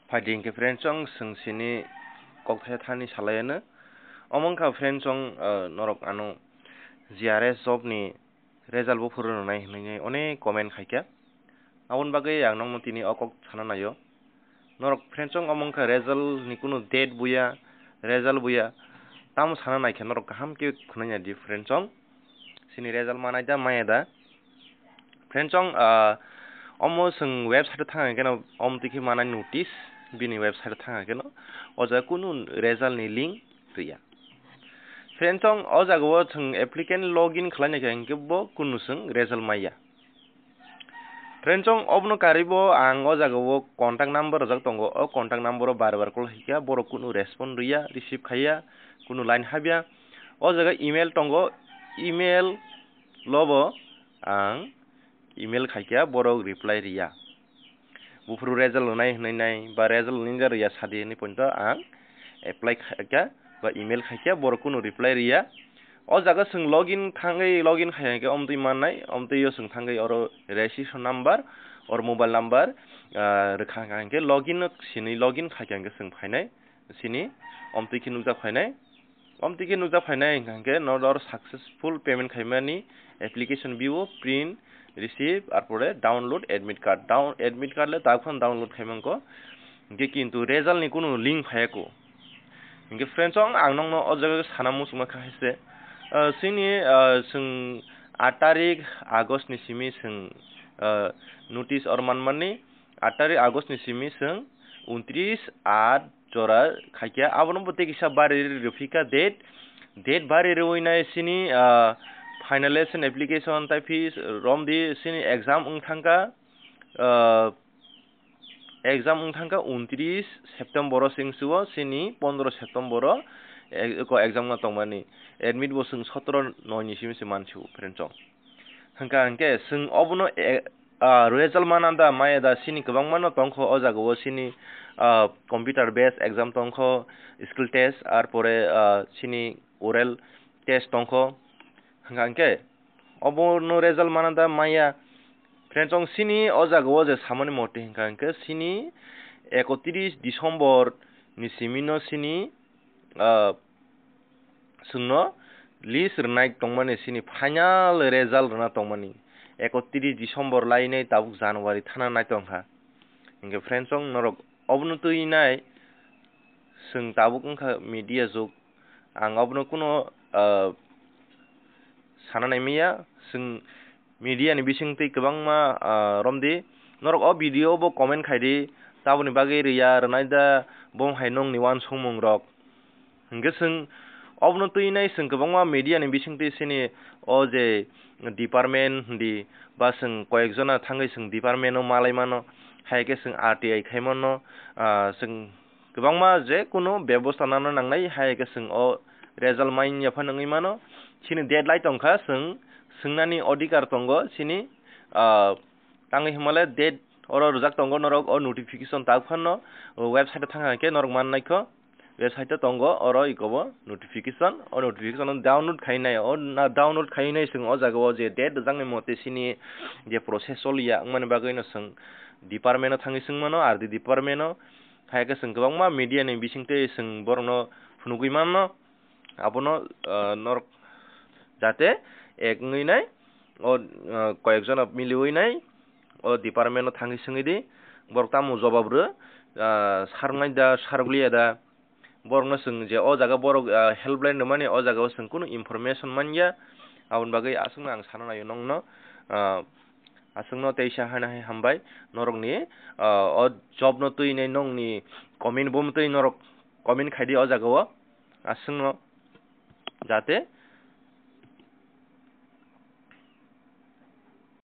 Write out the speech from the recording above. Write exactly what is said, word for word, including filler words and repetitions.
Phaidi hwnkhe friend chong, chwng sini kok thaisa thani salai ano. Omo wngkha friend chong, ah, norok ano G R S job ni result buphuru rwnai hwnwi onek comment khaikha. Aboni bagwi ang nokno tini o kok sana naio. Norok friend chong, omo wngkha result ni kunu date buya, result buya. Tamo sana naikhe norok kaham khe khwnai naidi friend chong. Sini result manai da maya da. Friend chong, ah, omo chwng website o thang khe no omo twi khe manai notice, bini website o thang khe no o jaga kunu result ni link riya. Friend chong, o jaga o chwng applicant login khlai naikhe hwnkhe bo kunu chwng result maya. Friend chong, obono karwi bo ang o jaga o contact number rwjak tongo, o contact number o bar bar call khaikha, borok kunu respond riya, receive khaiya, kunu line habya. O jaga email tongo, email lobo ang email khaikha, borok reply riya. Buphuru result rwnai hwnwi nai ba result rwnai da rwya sadi hwnwi poito ang apply khaikha ba email khaikha, borok kunu reply riya. O jaga chwng login thangwi login khai hwnkhe omtwi mannai, omtwi o chwng thangwi oro registration number or mobile number, ah, rwkha hwnkhe login o sini login khaikha hwnkhe chwng phainai sini omtwi khe nukjak phainai. Omtwi khe nukjak phainai hwnkha hwnkhe no oro successful payment khaimani application view, print, receive, arpore download admit card. Down, admit card le tabuk phano download khaimangkho. Hwnkhe kintu result ni kunu link phaiya kho. Hwnkhe friend chong, ang nokno o jaga sana muchungma kha hai se. Ah, chini, ah, chwng aat tarik August ni simi chwng, ah, notice or manmani, aat tarik August ni simi chwng untris aat jora khaikha, abono bo tei kisa bari rwphikha date, date bari rwinai sini, ah, finalization application tai phi romdi sini exam wng thangkha, ah, exam wng thangkha untris September o singsuo sini pondro September o e-, eko exam no tongmani, admit bo chwng sotro noi ni simi se mansiu friend chong. Hwnkha hwnkhe chwng obono e-, ah, result mana da maya da sini kwbangma no tongkho o jaga o sini, ah, computer based exam tongkho, skill test, arpore, ah, sini oral test tongkho. Hwnkha hwnkhe obono result mana da maya. Friend chong sini o jaga o je samani moti hwnkha hwnkhe sini ekotris December ni simi no sini, ah, chwngno list rwnai tongmani, sini final result rwna tongmani ekotris December lainai tabuk January thana nai tongkha. Hwnkhe friend chong norok obono twi nai chwng tabuk wngkha media jug, ang obono kuno, ah, sana nai maya, chwng media ni bising twi kwbangma, ah, romdi. Norok o video bo comment khaidi, taboni bagwi riya rwnai da bom hai nongni uansukmung rok. Hwnkhe chwng obono twi nai chwng kwbangma media ni bising twi sini o je department hwndi ba chwng koyek jona thangwi chwng department o malai mano, hai khe chwng R T I khai mano, ah, chwng kwbangma je kunu bebosta nana nangnai, hai khe chwng o result manya phano wngwi mano. Chini deadline tongkha, chwng swngnani odhikar tongo chini, ah, tangwi hwnmale date oro rwjak tongo norok o notification tak phano website o thangkha hwnkhe norok mannaikho. Website o tongo oro ikobo notification, o notification o download khainai, o na download khainai chwng o jaga o je date rwjaknai mote chini je process choliya wngmani bagwi no chwng department o thangwi chwng mano, R D department o. Hai khe chwng kwbangma media ni bising twi chwng borokno phunugwi manno. Abono, ah, norok jate ek wngwi nai, o, ah, koyek jono miliwi nai, o department o thangwi swngwi di, borok tamo jobab rw, ah, sarnai da, sarwkliya da, borokno chwng je o jaga borok, ah, helpline rwmani o jaga o chwng kunu information manya, aboni bagwi aswkno ang sana naio nongno, ah, aswkno teisa haino hai hambai norokni, ah, o job no twi nai nongni comment bo twi norok comment khaidi o jaga o aswkno jate